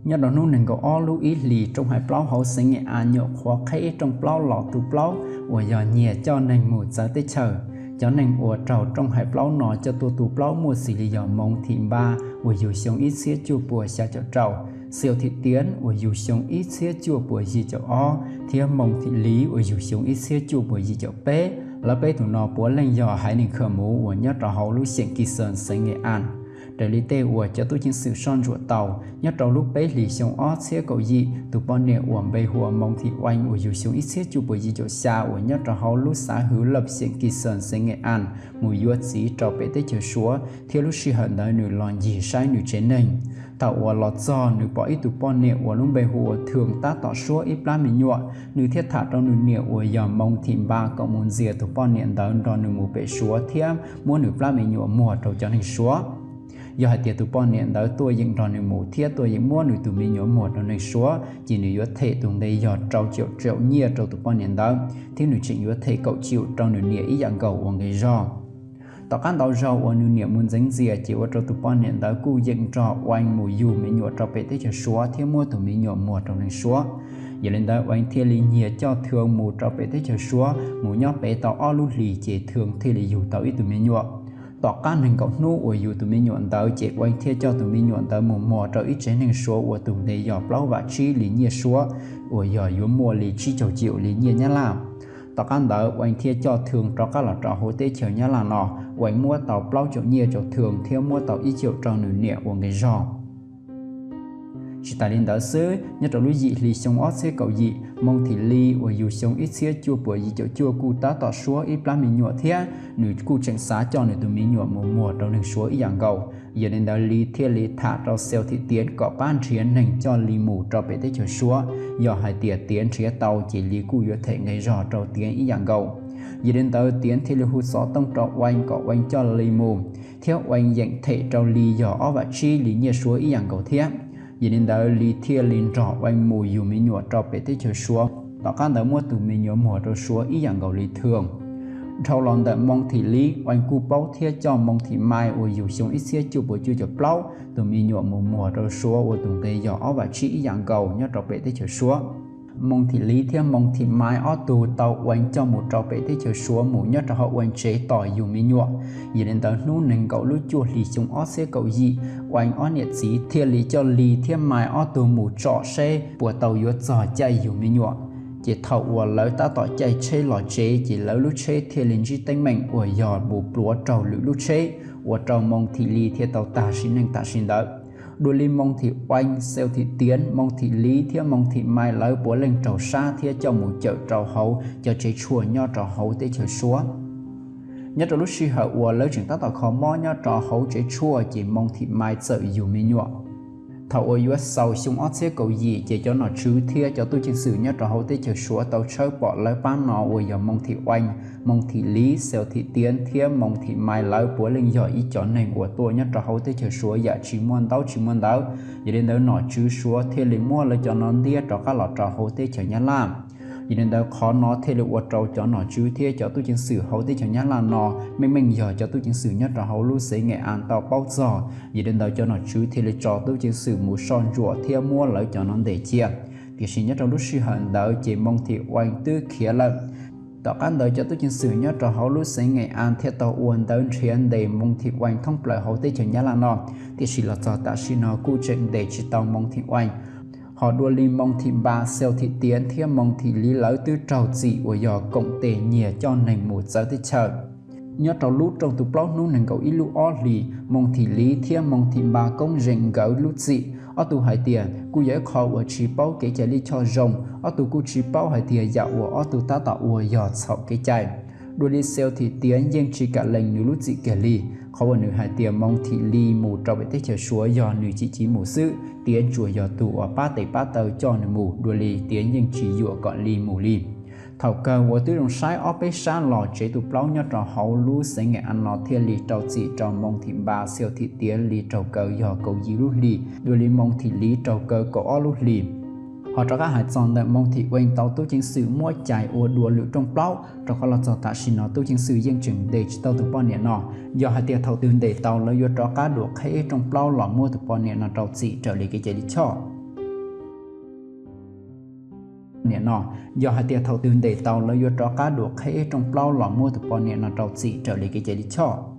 Nyob rau hnub nees nkaum ob lub ib hlis rooj hais plaub hauv xeev Nge As nyuam qhuav qheb ib rooj plaub los tu plaub uas yog nyiag coj neeg mus txawv teb chaws. Cov neeg uas raug rooj hais plaub no coj tuaj tu plaub muaj xws li yog Moos Thim Npa uas yug xyoo ib txhiab cuaj puas xya caum rau, Xiau Thim Tiav uas yug xyoo ib txhiab cuaj puas yim caum ob thiab Moos Thim Liv uas yug xyoo ib txhiab cuaj puas yim caum peb. Lawv peb tus no puav leej yog haiv neeg Kham Muv uas nyob rau hauv lub xeem Kis Xoos xeev Nge As. Raws li tej uas cov tub ceev xwm soj ntsuam tau, nyob rau lub peb hlis xyoo ob txhiab kaum yim, tus poj niam uas npe hu ua Moos Thim Uees uas yug xyoo ib txhiab cuaj puas yim caum xya uas nyob rau hauv lub xav hwv lawm xeem Kis Xoos xeev Nge As mus yuav txiv rau pem teb chaws Suav thiab lub sij hawm ntawd nws los ncig saib nws tsev neeg. Thaum uas los txog nws pom ib tug poj niam uas lub npe hu ua Thwm tab tom suab ib plab me nyuam, nws thiaj tham rau nws niam uas yog Moos Thim Npa kom mus ntxias tus poj niam ntawd nrog nws mus pem Suav thiab muab nws plab me nyuam muag rau cov neeg Suav. Yog hais tias tus poj niam ntawd tuaj yeem nrog nws mus thiab tuaj yeem muab nws tus me nyuam muag rau neeg Suav ces nws yuav them tus nqe yog rau caum tsaum nyiaj rau tus poj niam ntawd thiab nws tseem yuav them kaum caum rau nws niam ib yam nkaus ua nqi zog. Tom qab ntau zaus uas nws niam mus ntxeev ntxias ces ua rau tus poj niam ntawd kuj yeem nrog Uees mus yug me nyuam rau pem teb chaws Suav thiab muab tus me nyuam muag rau neeg Suav. Yog li ntawd Uees thiaj li nyiag coj Thwm mus rau pem teb chaws Suav mus nyob pem tau ob lub hlis ces Thwm thiaj li yug tau ib tug me nyuam. Tom qab nees nkaum hnub uas yug tus me nyuam ntawd ces Uees thiaj coj tus me nyuam ntawd mus muag rau ib tsev neeg Suav ua tus nqe yog plaub vam tsib li nyiaj Suav uas yog yuav muaj li tsib caug caum li nyiaj Nyab Laj. Tom qab ntawd Uees thiaj coj Thwm rov qab los rau hauv teb chaws Nyab Laj no, Uees muab tau plaub caum nyiaj rau Thwm thiab muab tau ib caum rau nws niam ua nqi zog. Tsis tas li ntawd xwb, nyob rau lub yim hli xyoo ob txhiab kaum yim, Moos Thim Liv uas yug xyoo ib txhiab cuaj puas yim caum cuaj kuj tab tom suab ib plab me nyuam thiab nws kuj tseem xav coj nws tus me nyuam mus muag rau neeg Suav ib yam nkaus. Yog li ntawd Liv thiaj li tham rau Xiau Thim Tiav kom pab nrhiav neeg coj Liv mus rau pem teb chaws Suav. Yog hais tias Tiav nrhiav tau ces Liv kuj yuav them nqi zog rau Tiav ib yam nkaus. Yog li ntawd Tiav thiaj li hu xov tooj rau Uees kom Uees coj Liv mus, thiab Uees yeem them rau Liv yog ob vam tsib li nyiaj Suav ib yam nkaus thiab. Yog li ntawd Liv thiaj li nrog Uees mus yug me nyuam rau pem teb chaws Suav, tom qab ntawd muab tus me nyuam muag rau Suav ib yam nkaus li Thwm. Dhau los ntawm Moos Thim Liv, Uees kuj paub thiab coj Moos Thim Maiv uas yug xyoo ib txhiab cuaj puas cuaj caum plaub tus me nyuam mus muag rau Suav ua tus nqe yog ob vam tsib ib yam nkaus nyob rau pem teb chaws Suav. Moos Thim Liv thiab Moos Thim Maiv ob tug tau Uees coj mus rau pem teb chaws Suav mus nyob rau hauv Uees tsev tos yug me nyuam. Yog li ntawd hnub nees nkaum lub cuaj hlis xyoo ob txhiab kaum yim, Uees ob niam txiv thiaj li coj Liv thiab Maiv ob tug mus tsom seb puas tau yuav txog caij yug me nyuam. Ces thaum uas lawv tab tom caij tsheb los tsev ces lawv lub tsheb thiaj li ntsib teeb meem uas yog mus pluav raug lwm lub tsheb, ua rau Moos Thim Liv thiaj tau tag sim neej tam sim ntawd. Dua li Moos Thim Uees, Xiau Thim Tiav, Moos Thim Liv thiab Moos Thim Maiv lawv puav leej raug sab thiab coj mus cawm rau hauv cov tsev tshuaj nyob rau hauv teb chaws Suav. Nyob rau lub sij hawm uas lawv tseem tab tom kho mob nyob rau hauv tsev tshuaj ces Moos Thim Maiv txawm yug me nyuam. Thaum uas yuav xaus xyoo ob txhiab kaum yim ces cov nom tswv thiab cov tub ceev xwm nyob rau hauv teb chaws Suav tau tshawb pom lawv pab no uas yog Moos Thim Uees, Moos Thim Liv, Xiau Thim Tiav thiab Moos Thim Maiv lawv puav leej yog ib cov neeg uas tuaj nyob rau hauv teb chaws Suav yam tsis muaj ntaub tsis muaj ntawv. Yog li ntawd nom tswv Suav thiaj li muab lawv cov no ntiab rov qab los rau hauv teb chaws Nyab Laj. Yog li ntawd qhov no thiaj li ua rau cov nom tswv thiab cov tub ceev xwm hauv teb chaws Nyab Laj no meej meej yog cov tub ceev xwm nyob rau hauv lub xeev Nge As tau paub txog. Yog li ntawd cov nom tswv thiaj li tso tub ceev xwm mus soj ntsuam thiab muab lawv cov no ntes cia. Tiam sis nyob rau lub sij hawm ntawd ces Moos Thim Uees twb khiav lawm. Tom qab ntawd cov tub ceev xwm nyob rau hauv lub xeev Nge As thiaj tau ua ntawv nrhiav ntes Moos Thim Uees thoob plaws hauv teb chaws Nyab Laj no, tiam sis los txog tam sim no kuj tseem ntes tsis tau Moos Thim Uees. Ho dua li Moos Thim Npa, Xiau Thim Tiav thiab Moos Thim Liv lawv twb raug txim uas yog koom tes nyiag coj neeg mus txawv teb chaws. Nyob rau lub rooj tu plaub hnub nees nkaum ib lub ob hlis, Moos Thim Liv thiab Moos Thim Npa koob zeem nkawd lub txim. Ob tug hais tias kuj yog ib qho uas tsis paub kev cai lij choj zoo, ob tug kuj tsis paub hais tias yam uas ob tug tab tom ua yog txhaum kev cai. Dua li Xiau Thim Tiav yeej tsis kam lees nws lub txim kiag li, qhov uas nws hais tias Moos Thim Liv mus rau pem teb chaws Suav yog nws chim chiv mus xwb, Tiav tsuas yog tus uas pab tes pab taw coj nws mus, dua li Tiav yeej tsis yuam kom Liv mus li. Thaum kawg uas twb zoo saib ob peb sab los tsev tu plaub nyob rau hauv lub xeev Nge As no thiaj li rau txim rau Moos Thim Npa, Xiau Thim Tiav li raug kaw yog kaum yim lub hlis, dua li Moos Thim Liv raug kaw kaum ob lub hlis. Ho rov qab hais txog ntawm Moos Thim Uees tau tub ceev xwm muab cais ua dua lwm rooj plaub, rau qhov los txog tam sim no tub ceev xwm yeej tseem ntes tsis tau tus poj niam no. Yog hais tias thaum twg ntes tau lawv yuav rov qab dua qheb rooj plaub los muab tus poj niam no rau txim raws li kev cai lij choj. niam no. Yog hais tias thaum twg ntes tau lawv yuav rov qab dua qheb rooj plaub los muab tus poj niam no rau txim raws li kev cai lij choj.